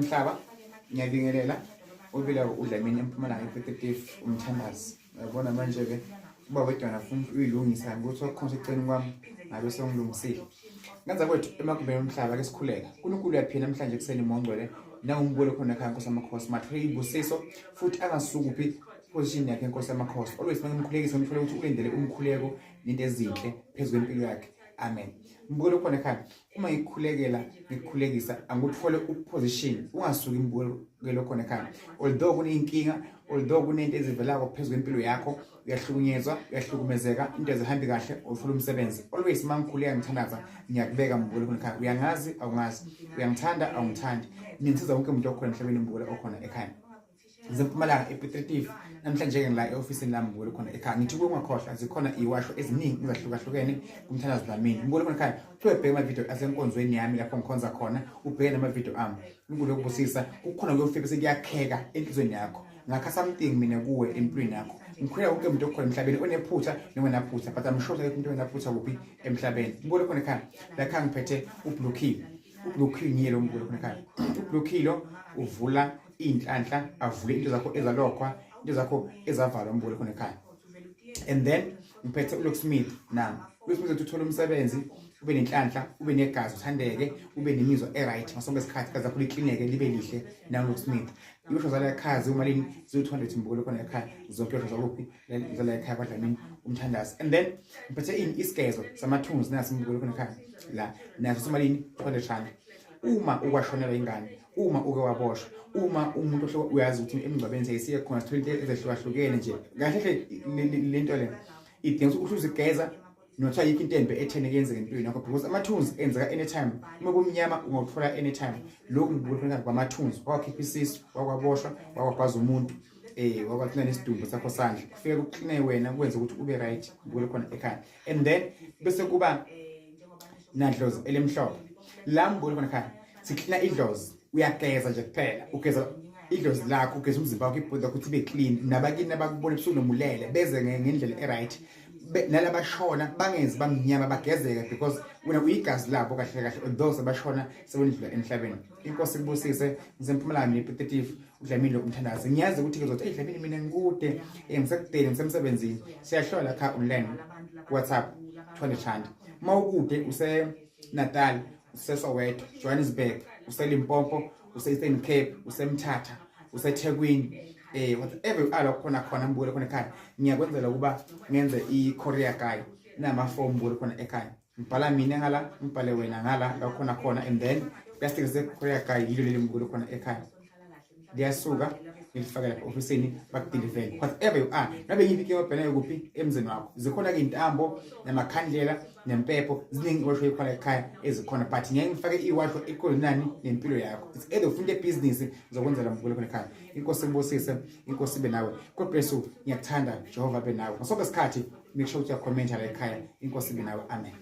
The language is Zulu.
omhlaba, ngiyabingelela. Ubila uDlamini eMpumalanga ePetetif umthandazi. Uyabona manje ke uba wedwana funa uyilungisa ukuthi wakhonza eceleni kwami ngabe sengilungisile. Ngenza kwethu emagumbini omhlaba ke sikhuleka. uNkulunkulu uyaphila namhlanje kuseni mongcwele nangumbolo khona ekhaya Nkosi amakhosi mathole ibusiso futhi angasukuphi position yakhe Nkosi amakhosi. Always mangimkhulekisa ngithole ukuthi ulindele umkhuleko nento ezinhle phezu kwempilo yakhe. Amen. Mbukelo khona ekhaya uma ngikukhulekela ngikukhulekisa angikuthole uposition ungasuki imbukelo khona ekhaya although kuneyinkinga, although kunento ezivelako phezu kwempilo yakho, uyahlukunyezwa, uyahlukumezeka, into ezihambi kahle, uthola umsebenzi. Always uma ngikhuleka ngithandaza ngiyakubeka mbukelo khona ekhaya. Uyangazi awungazi, uyangithanda awungithandi, ningisiza wonke umuntu okhona emhlabeni mbukelo okhona ekhaya. Ngisempumalanga ePiet namhlanje ke ngila e-ofisini lami ngibukele khona ekhaya. Ngithi kuwe ungakhohlwa, zikhona iwasho eziningi ezahlukahlukene kumthandazo Dlamini. Ngibukele khona ekhaya, kuthiwa bheke amavidiyo asenkonzweni yami lapho ngikhonza khona, ubheke namavidiyo ami. Unkulunkulu ukubusisa, kukhona kuyofika bese kuyakheka enhliziyweni yakho. Ngakha something mina kuwe empilweni yakho. Ngikhuleka wonke umuntu okhona emhlabeni onephutha nongenaphutha, but I'm sure ukuthi umuntu onephutha kuphi emhlabeni. Ngibukele khona ekhaya, la ekhaya ngiphethe ublue key. Ublue key ngiye lo mbukele khona ekhaya. Ublue key lo uvula iy'nhlanhla, avule into zakho ezalokhwa, into zakho ezavalwa mbukele khona ekhaya. And then ngiphethe ulocksmith nami. Ulocksmith uthi uthole umsebenzi, ube nenhlanhla, ube negazi, uthandeke, ube nemizwa e-right ngasonke isikhathi, igazi lakho liklineke libe lihle nawe locksmith. Iwosho zala ekhaya ziwumalini? Ziwu-200 mbukele khona ekhaya. Zonke iwosho zakuphi zala ekhaya kwaDlamini umthandazi. And then ngiphethe ini isigezo samathunzi nasi mbukele khona ekhaya la naso simalini? 200 rand. Uma ukwashonelwa ingane, uma uke waboshwa, uma umuntu ohlobo uyazi ukuthi emngcwabeni seyisiye khona sithola into ezehlukahlukene nje kahle hle lento le idinga ukuthi uzigeza nothiwa yikho into embi ethene kuyenzeka empilweni yakho because amathunzi enzeka anytime. Uma kumnyama ungawuthola anytime. Lokhu ngibukela kwamathunzi, wakhipha isisu, wakwaboshwa, wakwagwaza umuntu, wakwaklina nesidumbu sakho sandla, kufike kukline wena kwenze ukuthi ube right. Ngibukele khona ekhaya. And then bese kuba nadlozi elimhlophe la mbukele khona ekhaya, siklina idlozi. Uyageza nje kuphela, ugeza idlozi lakho, ugeza umzimba wakho, ibody yakho ukuthi ibe clean, nabakini abakubona ebusuku nomulele beze ngendlela e-right, nalabashona bangenzi bamnyama, bagezeke because wena uyigazi labo kahle kahle, although sebashona sebendlula emhlabeni. Inkosi ikubusise. Ngisempumalanga mina ePetetif, uDlamini lo umthandazi. Ngiyazi ukuthi kuzothi hey Dlamini mina ngikude, ngisekudeni, ngisemsebenzini. Siyahlola kha online WhatsApp 200 rand. Uma ukude use Natal, useSoweto, Johannesburg, useLimpopo, use-Eastern Cape, useMthatha, useThekwini, whatever you are khona khona mbukele khona ekhaya, ngiyakwenzela ukuba ngenze i-courier guy nama-form mbukele khona ekhaya. Ngibhala mina ngala, ngibhale wena ngala la khona khona, and then plastic se-courier guy yilo leli mbukele khona ekhaya, liyasuka ngilifake lapha ofisini bakudilivele whatever you are, nabe yiphi inkinga obhekene kuphi emzini wakho. Zikhona-ke iy'ntambo namakhandlela nempepho, ziningi iwasho ekhona ekhaya ezikhona, but ngeke ngifake iwasho eqondani nempilo yakho. It's either ufuna ebhizinisi, ngizokwenzela mbukele khona ekhaya. Inkosi ikubusise, inkosi ibe nawe. God bless you, ngiyakuthanda. Jehova abe nawe ngasonke isikhathi. Make sure ukuthi uyakhomenta la ekhaya. Inkosi ibe nawe, amen.